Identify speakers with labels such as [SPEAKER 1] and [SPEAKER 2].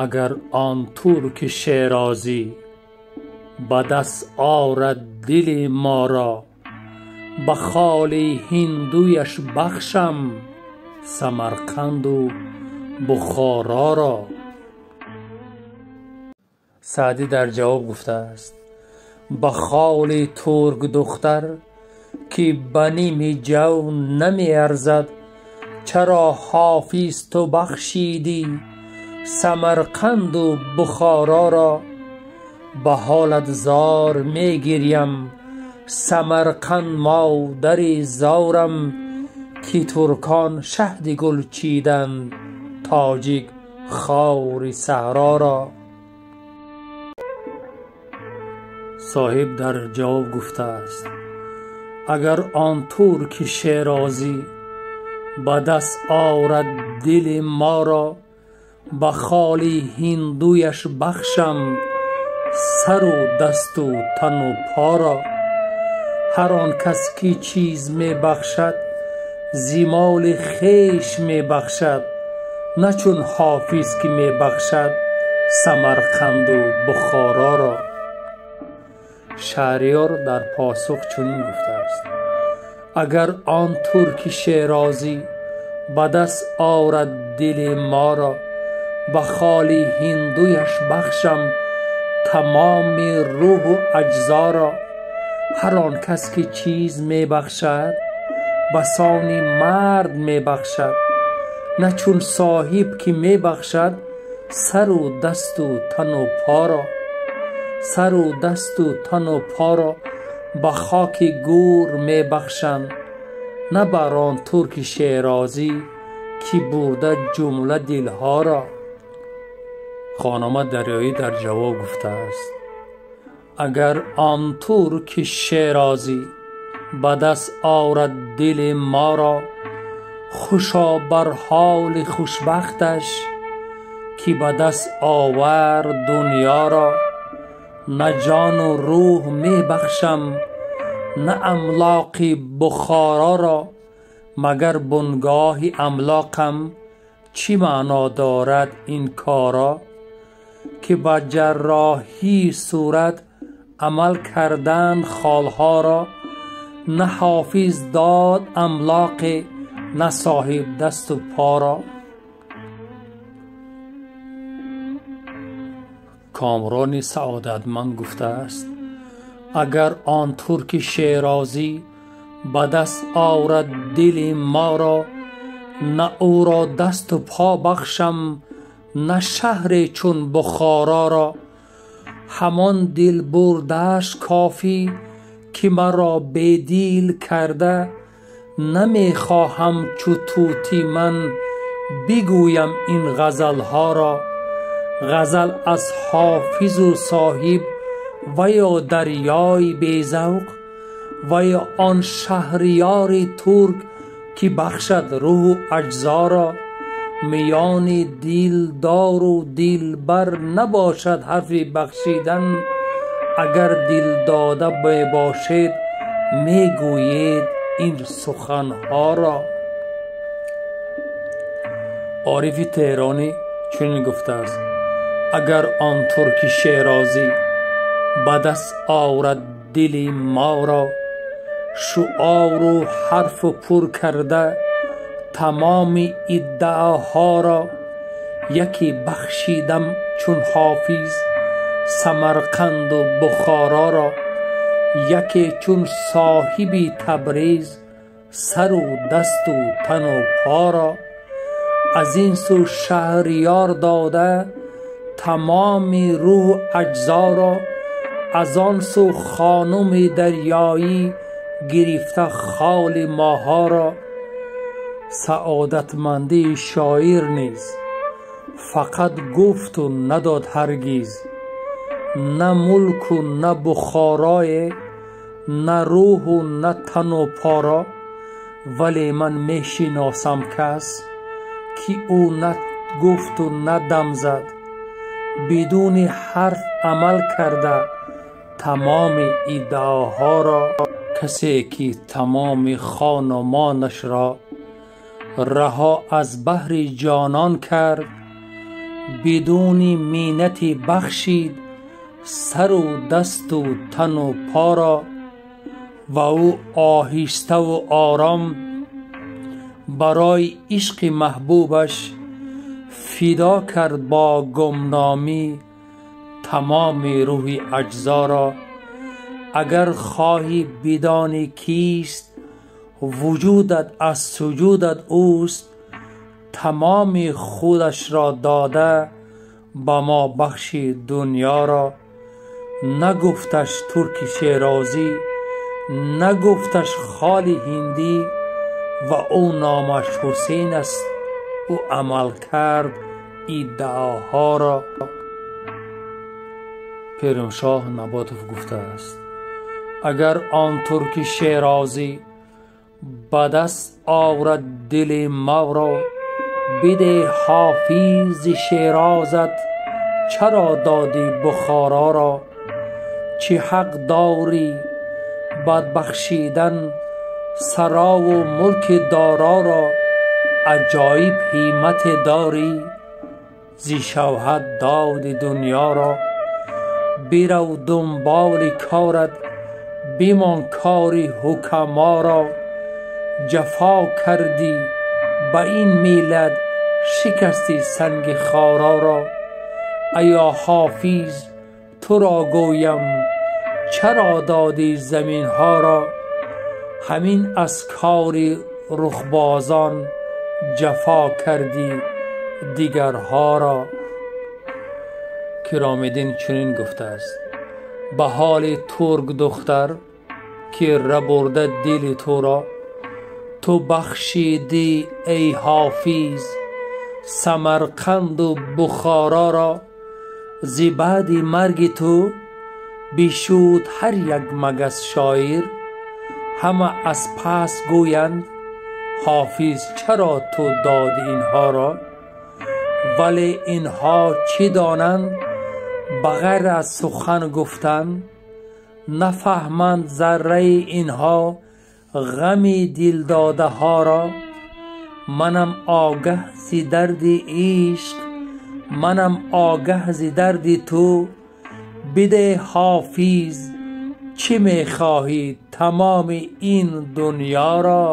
[SPEAKER 1] Агар он турки Шерозӣ ба даст орад дили моро, ба холи ҳиндуяш бахшам Самарқанду Бухороро. Саъдӣ дар ҷавоб гуфтааст: ба холи турк духтар ки ба ними ҷав намеарзад, чаро Ҳофиз ту бахшидӣ Самарқанду Бухороро? Ба ҳолат зор мегирям, Самарқанд модари зорам, ки туркон шаҳди гул чиданд, тоҷик хори саҳроро. Соҳиб дар ҷавоб гуфтааст: агар он турки Шерозӣ ба даст орад дили моро, ба холи ҳиндуяш бахшам сару дасту тану поро. Ҳар он кас ки чиз мебахшад, зи моли хеш мебахшад, на чун Ҳофиз ки мебахшад Самарқанду Бухороро. Шаҳриёр дар посух чунин гуфтааст: агар он турки Шерозӣ ба даст орад дили моро, ба холи ҳиндуяш бахшам тамоми рӯҳу аҷзоро. Ҳар он кас ки чиз мебахшад, ба сони мард мебахшад, на чун соҳиб ки мебахшад сару дасту тану поро. Сару дасту тану поро ба хоки гӯр мебахшанд, на бар он турки Шерозӣ ки бурда ҷумла дилҳоро. Хонома Дарёӣ дар ҷавоб гуфтааст: агар он турки Шерозӣ ба даст орад дили моро, хушо бар ҳоли хушбахташ ки ба даст овард дунёро. На ҷону рӯҳ мебахшам, на амлоқи Бухороро, магар бунгоҳи амлоқам чӣ маъно дорад ин коро? Ки ба ҷарроҳии сурат амал карданд холҳоро, на Ҳофиз дод амлоқе, на соҳиб дасту поро. Комрони Саодатманд гуфтааст: агар он турки Шерозӣ ба даст орад дили моро, на ӯро дасту по бахшам, на шаҳре чун Бухороро. Ҳамон дил бурдааш кофӣ ки маро бедил карда, намехоҳам чу тӯтӣ ман бигӯям ин ғазалҳоро. Ғазал аз Ҳофизу соҳиб ва ё дарёи безавқ, ва ё он шаҳриёри турк ки бахшад рӯҳу аҷзоро. Миёни дилдору дилбар набошад ҳарфи бахшидан, агар дилдода мебошед мегӯед ин суханҳоро. Орифи Теҳронӣ чунин гуфтааст: агар он турки Шерозӣ ба даст орад дили моро, шуору ҳарфу пур карда тамоми иддаоҳоро, яке бахшидам чун Ҳофиз Самарқанду Бухороро, яке чун соҳиби Табриз сару дасту тану поро. Аз ин сӯ шаҳриёр дода тамоми рӯҳу аҷзоро, аз он сӯ хонуми дарёӣ гирифта холи моҳоро. Саодатмандии шоир низ фақат гуфту надод ҳаргиз, на мулку на Бухорое, на рӯҳу на тану поро. Вале ман мешиносам кас ки ӯ на гуфту на дам зад, бидуни ҳарф амал карда тамоми иддаоҳоро. Касе ки тамоми хонумонашро раҳо аз баҳри ҷонон кард, Бидуни миннати бахшид сару дасту тану поро. Ва ӯ оҳиставу ором барои ишқи маҳбубаш фидо кард бо гумномӣ тамоми рӯҳи аҷзоро. Агар хоҳӣ бидонӣ кист, вуҷудат аз суҷудат ӯст. Тамоми худашро дода ба мо бахшид дунёро. Нагуфташ турки шерозӣ, нагуфташ холи ҳиндӣ, ва ӯ номаш Ҳусейн аст, ӯ амал кард иддаоҳоро. Пирумшоҳ Наботов гуфтааст: агар он турки шерозӣ ба даст орад дили моро, бидеҳ ҳофизи шерозат чаро додӣ Бухороро? Чӣ ҳақ дорӣ бад бахшидан сарову мулки дороро? Аҷоиб ҳиммате дорӣ зи шавҳат доди дунёро. Бирав дунболи корат, бимон кори ҳукаморо. Ҷафо кардӣ ба ин миллат, шикасти санги хороро. Аё ҳофиз туро гӯям, чаро додӣ заминҳоро? Ҳамин аз кори рухбозон ҷафо кардӣ дигарҳоро. Киромиддин чунин гуфтааст: ба ҳоли турк духтар ки рабурда дили туро, ту бахшидӣ эй ҳофиз Самарқанду Бухороро. Зи баъди марги ту бишуд ҳар як магас шоир, ҳама аз пас гӯянд ҳофиз чаро ту додӣ инҳоро? Вале инҳо чӣ донанд ба ғайр аз сухан гуфтан? Нафаҳманд зарраи инҳо ғами дилдодаҳоро. Манам огаҳ зи дарди ишқ, манам огаҳ зи дарди ту. Бидеҳ ҳофиз чӣ мехоҳӣ тамоми ин дунёро.